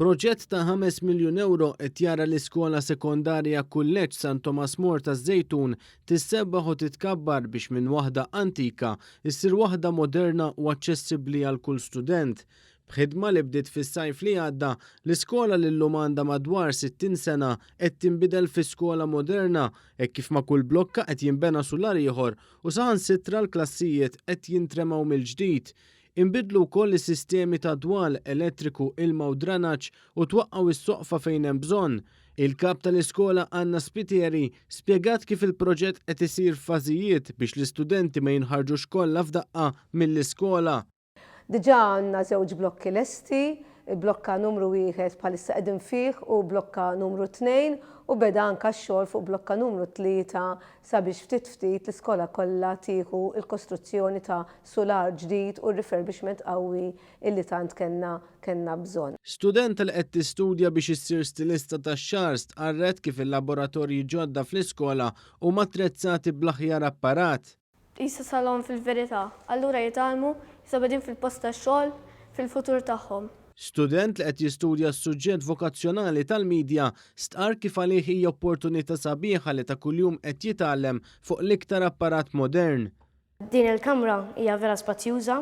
Proġett ta' 5 miljun ewro qed jara l-iskola sekondarja Kulleġġ San Thomas More taż-Żejtun tissebbaħ u titkabbar biex minn waħda antika ssir waħda moderna u aċċessibbli għal kull student. B'ħidma li bdiet fis-sajf li għadda, l-iskola li llum għandha madwar 60 sena qed tinbidel fi skola moderna hekk kif ma' kull blokka qed jinbena sular ieħor u saħansitra l-klassijiet qed jintremgħu mill-ġdid. Inbidlu wkoll is-sistemi ta' dwal, elettriku, ilma u dranaġġ u twaqqgħu s-soqfa fejn hemm bżonn. Il-Kap tal-iskola Anna Spiteri spjegat kif il-proġett qed isir f'fażijiet biex l-istudenti ma jinħarġux kollha f'daqqa mill-iskola. Diġà għandna żewġ blokki lesti, il-blokka numru wieħed bħalissa qegħdin fih u blokka numru tnejn u beda anke x-xogħol fuq blokka numru tlieta sabiex ftit ftit l-iskola kollha tieħu l-kostruzzjoni ta' sular ġdid u r-refurbishment qawwi illi tant kellna kellna bżonn. Studenta li qed tistudja biex issir stilista tax-xagħar stqarret kif il-laboratorji ġodda fl-iskola huma attrezzati bl-aħjar apparat. Qisha salon fil-verità, allura jitgħallmu jistgħu qegħdin fil-post tax-xogħol fil-futur tagħhom. Student li qed jistudja s-suġġett vokazzjonali tal-media stqarr kif għalih hija opportunità sabiħa li ta' kuljum qed jitgħallem fuq l-iktar apparat modern. Din il-kamra hija vera spazjuża,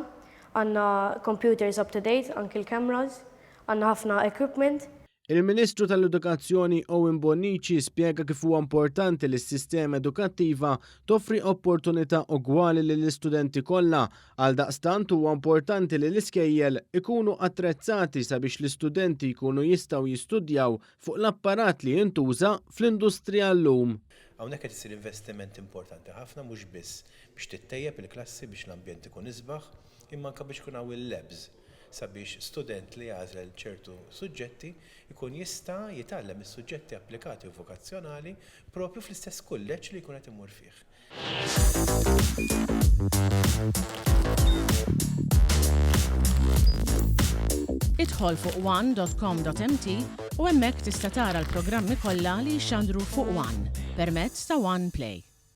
għandna computers up to date, anki l-cameras, għandna ħafna equipment. Il-Ministru tal-Edukazzjoni Owen Bonnici spjega kif huwa importanti li s-sistema edukattiva toffri opportunità ugwali lill-istudenti kollha. Għaldaqstant huwa importanti li l-iskejjel ikunu attrezzati sabiex l-istudenti jkunu jistgħu jistudjaw fuq l-apparat li jintuża fl-industrija llum. Hawnhekk qed isir investiment importanti ħafna mhux biss biex tittejjeb il-klassi biex l-ambjent ikun isbaħ imma anke biex ikun hawn il-labs sabiex student li jagħżel ċertu suġġetti jkun jista' jitgħallem is-suġġetti applikati u vokazzjonali proprju fl-istess kulleġġ li jkun qed imur fih. Idħol fuq one dot com dot mt u hemmhekk tista' tara l-programmi kollha li jixxandru fuq one permezz ta' One Play.